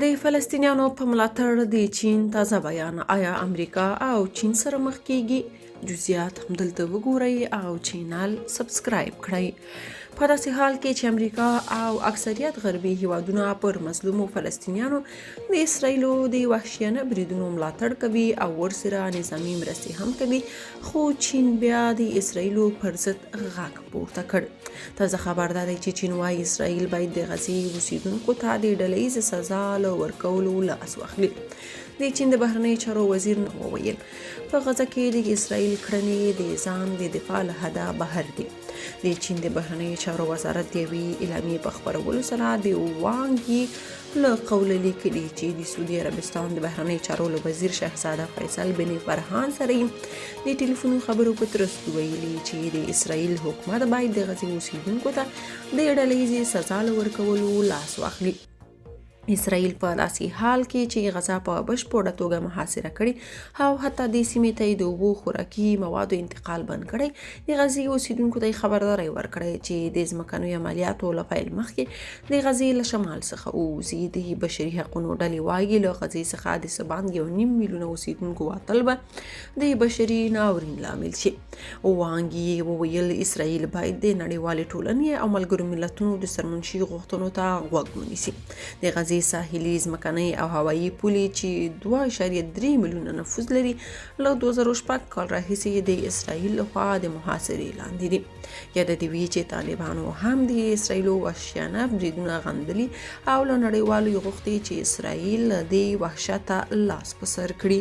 د فلسطینیانو په ملاتړ د چین تازه بیان، آیا امریکا او چین سره مخ کیږي؟ جزئیات همدلته وګورئ او چینل سبسکرایب کړئ. په داسې حال کې چې امریکا او اکثریت غربي هیوادونه پر مظلومو فلسطینیانو د اسرایلو د وحشیانه بریدونو ملاتړ کوي او ورسره نظامي مرستې هم کوي، خو چین بیا د اسرایلو پر ضد غږ پورته کړ. تازه خبر دا دی چې چین وايي اسراییل باید د غزې اوسیدونکو ته د ډله ییزې سزا له ورکولو لاس واخلي. د چین د بهرنیو چارو وزیر وویل، په غزه کې د اسراییل کړنې د ځان د دفاع له حده بهر دي. د چین د بهرنیو چارو وزارت د یوې اعلامیې په خپرولو سره د وانګ یي له قوله لیکلي چې د سعودي عربستان د بهرنیو چارو له وزیر شهزاده فیصل بن فرهان سره یې د ټلیفوني خبرو په ترڅ کې ویلي چې د اسراییل حکومت باید د غزې اوسیدونکو ته د ډله ییزې سزا له ورکولو لاس واخلي. اسرائیل په داسې حال کې چې غزه په بشپړه توګه محاصره کړې او حتی دې سیمې ته یې د اوبو، خوراکي موادو انتقال بند کړی، د غزې اوسیدونکو ته یې خبرداری ورکړی چې د ځمکنیو عملیاتو له پیل مخکې د غزې له شمال څخه ووځي. د بشري حقونو ډلې وايي، له غزې څخه د څه باندې 1.5 میلیونه اوسیدونکو وتل به د بشري ناورین لامل شي. وانګ یې وویل، اسرائیل باید د نړیوالې ټولنې او ملګرو ملتونو د سرمنشي غوښتنو ته غوږ ونیسي. د غزې ساحلي، ځمکنۍ او هوایي پولې چې 2.3 میلیونه نفوس لري، له 2006 کال راهیسې د اسرائیل لخوا د محاصرې لاندې دي. یاده دې وي چې طالبانو هم د اسرائیلو وحشیانه بریدونه غندلي او له نړیوالو یې غوښتي چې اسرائیل له دې وحشته لاس په سر کړي.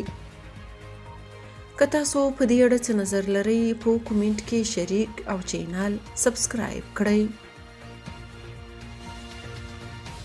که تاسو په دې اړه څه نظر لرئ، په کومنټ کې شریک او چینل سبسکرایب کړئ.